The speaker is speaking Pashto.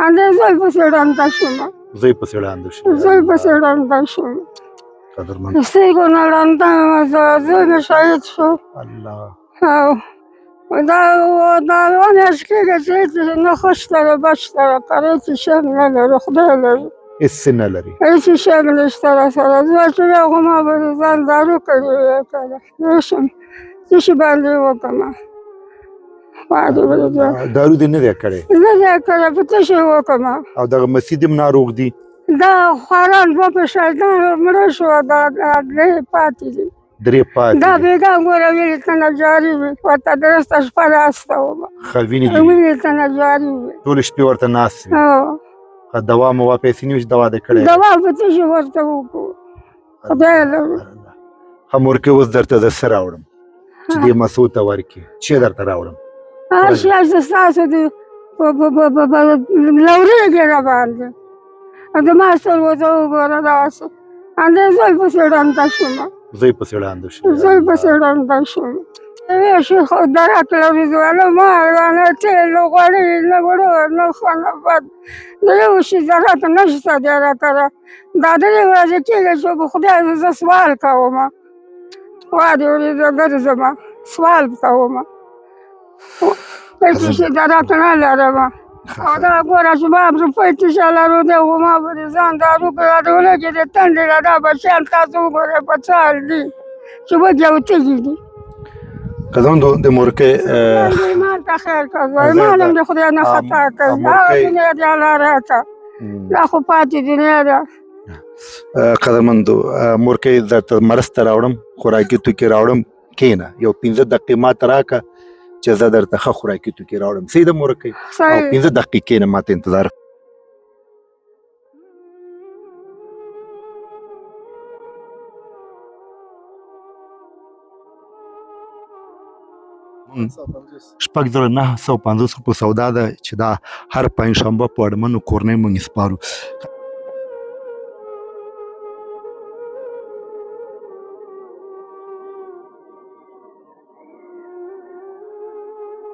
اندې زوی پسې ړنده شوم. زوی پسې ړانده شو. زوی پسې ړنده شوم. قدرمن. سترګو نه ړنده یم، زوی مې شهید شو. الله. او دا دا دوه میاشت کېږي چې هېڅ نه ښه شته نه بد شته، راکره هېڅ شی هم نه لري، خدای لري. هېڅ څه نه لري. هېڅ شی هم نشته راسره. زه چې بیا خو ما به د ځان دارو کړې وی که نه شم څه شي باندې وکړم. دارو دې نه دی کړی؟ نه دی کړی، په څه شي وکړم؟ او دغه مسجد هم ناروغ دي؟ دا خواران دوه په شیطان مړه شو، دا درې پاتې دي. درې پاتې. دا بېګا ګوره وینې تنه جاري وي، ورته درسته شپه ناسته وم. ښه، وینې دي؟ وینې تنه جاري وي. ټولې شپې ورته ناست وي؟ ښه، دوا موا پیسې نه وي چې دوا دې کړې؟ دوا په څه شي ورته وکړو، خدای لري. ښه مورکۍ، اوس درته زه څه راوړم چې دې مسو ته ورکړې؟ چې درته راوړم؟ هر شی چې ستاسو دي لورېږي را باندې. زما سترګو ته وګوره داسې. اندې زوی پسې ړنده شوم. زوی پسې ړانده شو. زوی پسې ړنده شوم. وی شي خو درک لري، نه مال نه تېل نه غوړي نه وړو نه ښه نه بد، د یو شي درک نشته دی راکره. دا درې ورځې کېږي چې په خدای زه سوال کوم، وا دې ورېده ګرځم سوال کوم، هېڅ شي درک نه لرم. او دا ګوره چې ما روپۍ تشه لرو دی، خو ما به د ځان دارو کړه. د ولږې د تندې له دا بچیان تاسو وګورئ په څه حال دي چې وږي او تږي دي. قدرمن د مورکۍ ایمان ته خیر کوه، ایمان هم د خدای نه خطا کوي. هغه دنیا دې الله راکړه، دا خو پاتې دنیا ده. قدرمن مورکۍ، درته مرسته راوړم، خوراکي توکي راوړم. کښېنه یو 5 دقیقې ماته راکړه چې زه درته ښه خوراکي توکي راوړم. صحیح ده مورکۍ؟ او 5 دقیقې کښېنه، ماته انتظار. 6950 روپو سودا ده چې دا هر پنجشنبه په اړمنو کورنۍ مونږ سپارو.